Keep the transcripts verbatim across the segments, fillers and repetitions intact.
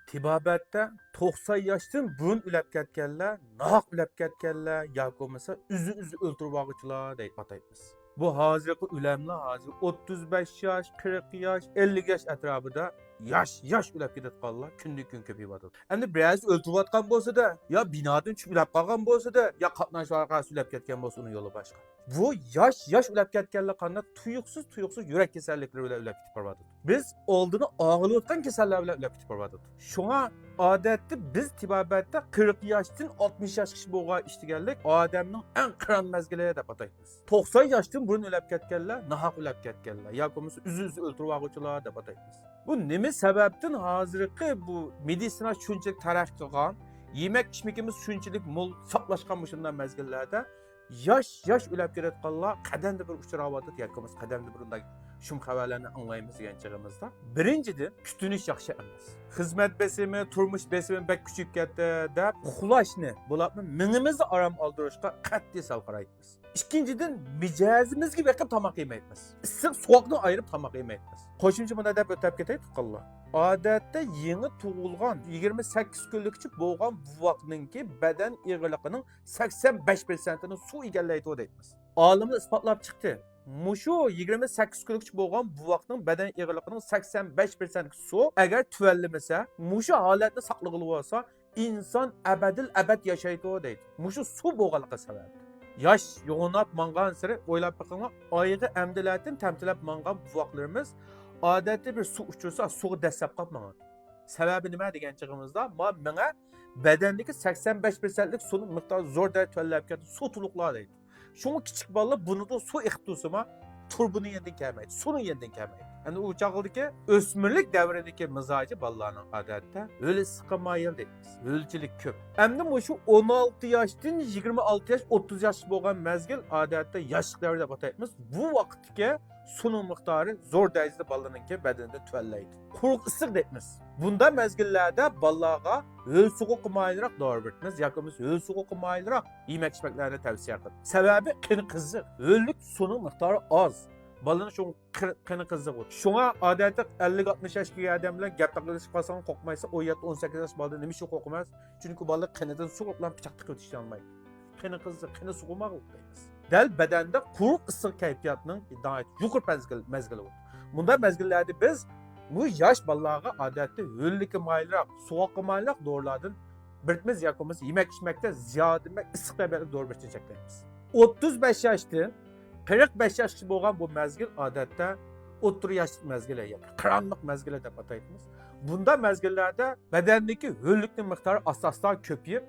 تېبابەتتە توقسان ياشتىن بۇرۇن ئۆلۈپ كەتكەنلەر، ناھەق ئۆلۈپ كەتكەنلەر ياكى بولمىسا ئۆزى ئۆزى ئۆلتۈرۈۋالغۇچىلار دەپ ئاتايمىز. بۇ ھازىرقى ئۆلەملەر ھازىر ئوتتۇز بەش ياش، قىرىق ياش، ئەللىك ياش ئەتراپىدا ياش ياش ئۆلۈپ كېتىۋاتقانلار كۈندىن كۈن كۆپىيىۋاتىدۇ. ئەمدى بىرەرسى ئۆلتۈرۈۋاتقان بولسىدە، يا بىنادىن چۈشۈپ ئۆلۈپ قالغان بولسىدە، يا قاتناش ۋەقەسى ئۆلۈپ كەتكەن بولسا ئۇنىڭ يولى باشقا. بۇ ياش ياش ئۆلۈپ كەتكەنلەر قانداق تۇيۇقسىز تۇيۇقسىز يۈرەك كېسەللىكلىرى بىلەن ئۆلۈپ كېتىپ بارىۋاتىدۇ. بىز ئالدىنى ئالغىلى ئۆتكەن كېسەللەر بىلەن ئۆلۈپ كېتىپ بارىۋاتىدۇ. شۇڭا ئادەتتە بىز تېبابەتتە قىرىق ياشتىن ئاتمىش ياشقىچە بولغان ئىش دېگەنلىك ئادەمنىڭ ئەڭ قىران مەزگىلى دەپ ئاتايمىز. توقسان ياشتىن بۇرۇن ئۆلۈپ كەتكەنلەر، ناھەق ئۆلۈپ كەتكەنلەر ياكى بولمىسا ئۆزى ئۆزى ئۆلتۈرۈۋالغۇچىلار دەپ ئاتايمىز. بۇ نېمە سەۋەبتىن ھازىرقى بۇ مېدىتسىنا شۇنچىلىك تەرەققىي قىلغان، يېمەك ئىچمىكىمىز شۇنچىلىك مول ساپلاشقان مۇشۇنداق مەزگىللەردە ياش ياش ئۆلۈپ كېتىۋاتقانلار قەدەمدە بىر ئۇچراۋاتىدۇ ياكى بولمىسا قەدەمدە بىر ئۇنداق شۇم خەۋەرلەرنى ئاڭلايمىز دېگەن چېغىمىزدا، بىرىنچىدىن، كۈتۈنۈش ياخشى ئەمەس. خىزمەت بېسىمى، تۇرمۇش بېسىمى بەك كۈچىيىپ كەتتى دەپ ئۇخلاشنى، بولۇپمۇ مېڭىمىزنى ئارام ئالدۇرۇشقا قەتئىي سەل قارايمىز. ئىككىنچىدىن، مىجەزىمىزگە بېقىپ تاماق يېمەيمىز. ئىسسىق سوغۇقنى ئايرىپ تاماق يېمەيمىز. قوشۇمچە مۇنداق دەپ ئۆتۈپ كېتەي، تۇغقانلار. ئادەتتە يېڭى تۇغۇلغان يىگىرمە سەككىز كۈنلۈكچە بولغان بوۋاقنىڭكى بەدەن ئېغىرلىقىنىڭ سەكسەن بەش پىرسەنتىنى سۇ ئىگىلەيدۇ دەيمىز. ئالىملار ئىسپاتلاپ چىقتى. مۇشۇ يىگىرمە سەككىز كۈنلۈكچە بولغان بوۋاقنىڭ بەدەن ئېغىرلىقىنىڭ سەكسەن بەش پىرسەنتى سۇ ئەگەر تۆۋەنلىمىسە، مۇشۇ ھالەتنى ساقلىغىلى بولسا، ئىنسان ئەبەدىل ئەبەد ياشايدۇ دەيدۇ. مۇشۇ سۇ بولغانلىقى سەۋەبلىك. ياش يوغىناپ ماڭغانسېرى ئويلاپ بېقىڭلار، ئايىغى ئەمدىلەتىن تەمتىلەپ ماڭغان بوۋاقلىرىمىز ئادەتتە بىر سۇ ئۇچرىسا، سۇغا دەسسەپ قاپ ماڭىدۇ. سەۋەبى نېمە دېگەن چېغىمىزدا، ما مېڭە بەدەندىكى سەكسەن بەش پىرسەنتلىك سۇنىڭ مىقدارى زور دەرىجىدە تۆۋەنلەپ كەتتى، سۇ تولۇقلا دەيدۇ. شۇڭا كىچىك بالىلار بۇرنىدىن سۇ ئېقىپ تۇرسىمۇ، تۇرۇبىنىڭ يېنىدىن كەلمەيدۇ، سۇنىڭ يېنىدىن كەلمەيدۇ. ئەمدى ئۇ چاغدىكى ئۆسمۈرلۈك دەۋرىدىكى مىزاجى بالىلارنىڭ ئادەتتە ھۆل ئىسسىققا مايىل دەيمىز. ھۆلچىلىك كۆپ. ئەمدى مۇشۇ ئون ئالتە ياشتىن يىگىرمە ئالتە ياش، ئوتتۇز ياش بولغان مەزگىل ئادەتتە ياشلىق دەۋرى دەپ ئاتايمىز. بۇ ۋاقىتتىكى سۇنىڭ مىقدارى زور دەرىجىدە بالىلارنىڭكى بەدىنىدە تۆۋەنلەيدۇ. قۇرۇق ئىسسىق دەيمىز. بۇنداق مەزگىللەردە بالىلارغا ھۆل سوغۇققا مايىلراق دورا بېرىمىز ياكى بولمىسا ھۆل سوغۇققا مايىلراق يېمەك-ئىچمەكلەرنى تەۋسىيە قىلىمىز. سەۋەبى قېنى قىزىق، ھۆللۈك سۇنىڭ مىقدارى ئاز. بالىنىڭ شۇڭا قېنى قىزىق بولىدۇ. شۇڭا ئادەتتە ئەللىك ئاتمىش ياشقا كەلگەن ئادەملەر گەپ تاقىلىشىپ قالساڭ قورقمايسەن، ئون يەتتە، ئون سەككىز ياش بالىدىن نېمە ئۈچۈن قورقىمىز؟ چۈنكى بالىلار قېنىدىن سۇ قوپلان پىچاق تىقىۋېتىشالمايدۇ. قېنى قىزىق، قېنى سوغۇماغلىق دەيمىز. دەل بەدەندە قۇرۇق ئىسسىق كەيپىياتنىڭ ناھايىتى يۇقىرى مەزگىل، مەزگىلى بولىدۇ. مۇنداق مەزگىللەردە بىز بۇ ياش بالىلارغا ئادەتتە ھۆللۈككە مايىلراق، سوغۇققا مايىلراق دورىلاردىن بېرىمىز ياكى بولمىسا يېمەك-ئىچمەكتە زىيادە ئىسسىق تەبىئەتلىك دورا بېرىشتىن چەكلەيمىز. ئوتتۇز بەش ياشتىن قىرىق بەش ياشقىچە بولغان بۇ مەزگىل ئادەتتە ئوتتۇرا ياشلىق مەزگىلى ياكى قىرانلىق مەزگىلى دەپ ئاتايمىز. بۇنداق مەزگىللەردە بەدەندىكى ھۆللۈكنىڭ مىقدارى ئاستا-ئاستا كۆپىيىپ،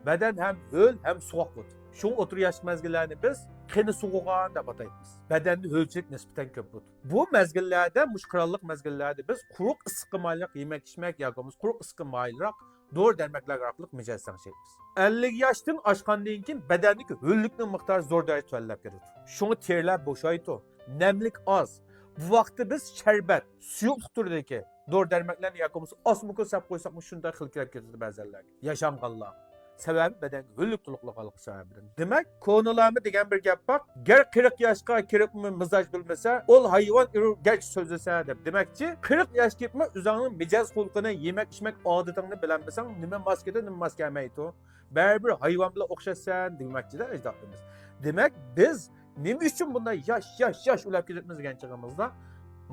بەدەن ھەم ھۆل ھەم سوغۇق بولىدۇ. شۇڭا ئوتتۇرا ياشلىق مەزگىللەرنى بىز قېنى سوغۇغان دەپ ئاتايمىز. بەدەندە ھۆلچىلىك نىسبەتەن كۆپ بولىدۇ. بۇ مەزگىللەردە، مۇشۇ قىرانلىق مەزگىللەردە بىز قۇرۇق ئىسسىققا مايىلراق يېمەك-ئىچمەك ياكى بولمىسا قۇرۇق ئىسسىققا مايىلراق دورا-دەرمەكلەرگە ئارقىلىق مىجەز تەڭشەيمىز. ئەللىك ياشتىن ئاشقاندىن كېيىن بەدەندىكى ھۆللۈكنىڭ مىقدارى زور دەرىجىدە تۆۋەنلەپ كېتىدۇ. شۇڭا تېرىلەر بوشايدۇ، نەملىك ئاز. بۇ ۋاقىتتا بىز شەربەت، سۇيۇقلۇق تۈرىدىكى دورا-دەرمەكلەرنى ياكى بولمىسا ئاسمىكىن سەپ قويساقمۇ شۇنداق خىل كېلىپ كېتىدۇ بەزەنلەرگە. ياشانغانلار. سەۋەبى بەدەنگە ھۆللۈك تولۇقلىغانلىقى سەۋەبىدىن. دېمەك، كونىلارمۇ دېگەن بىر گەپ بار، گەر قىرىق ياشقا كىرىپمۇ مىزاج بىلمىسە، ئۇل ھايۋان ئېرۇ گەرچە سۆزلىسە دەپ. دېمەكچى، قىرىق ياشقا كىرىپمۇ ئۆزۈڭنىڭ مىجەز خۇلقىنى، يېمەك-ئىچمەك ئادىتىڭنى بىلەلمىسەڭ، نېمە ماس كېلىدۇ، نېمە ماس كەلمەيدۇ. بەرىبىر ھايۋان بىلەن ئوخشاشسەن دېمەكچىدە ئەجدادلىرىمىز. دېمەك، بىز نېمە ئۈچۈن بۇنداق ياش، ياش، ياش ئۆلۈپ كېتىپمىز دېگەن چېغىمىزدا،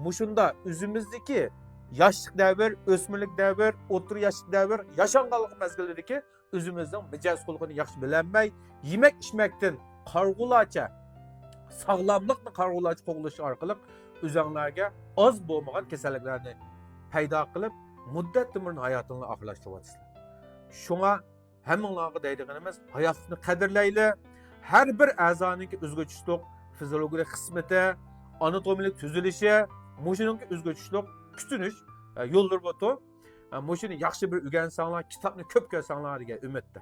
مۇشۇنداق ئۆزىمىزدىكى ياشلىق دەۋر، ئۆسمۈرلۈك دەۋر، ئوتتۇرا ياشلىق دەۋر، ياشانغانلىق مەزگىلىدىكى ئۆزىمىزنىڭ مىجەز خۇلقىنى ياخشى بىلەلمەي، يېمەك-ئىچمەكتىن قارىغۇلارچە، ساغلاملىقنى قارىغۇلارچە قوغلىشى ئارقىلىق ئۆزۈڭلارگە ئاز بولمىغان كېسەللىكلەرنى پەيدا قىلىپ، مۇددەتتىن بۇرۇن ھاياتىڭلارنى ئاخىرلاشتۇرۇۋاتىسىلەر. شۇڭا ھەممىڭلارغا دەيدىغىنىمىز، ھاياتلىقنى قەدىرلەيلى. ھەر بىر ئەزانىڭكى ئۆزگىچە تۇتۇق فىزىولوگىيەلىك خىزمىتى، ئاناتومىيەلىك تۈزۈلۈشى، مۇشۇنىڭكى ئۆزگىچە تۇتۇق كۈتۈنۈش، ئە، يوللىرى بولىدۇ. ئە، مۇشۇنى ياخشى بىر ئۆگەنسەڭلار، كىتابنى كۆپ كۆرسەڭلار دېگەن ئۈمىدتە.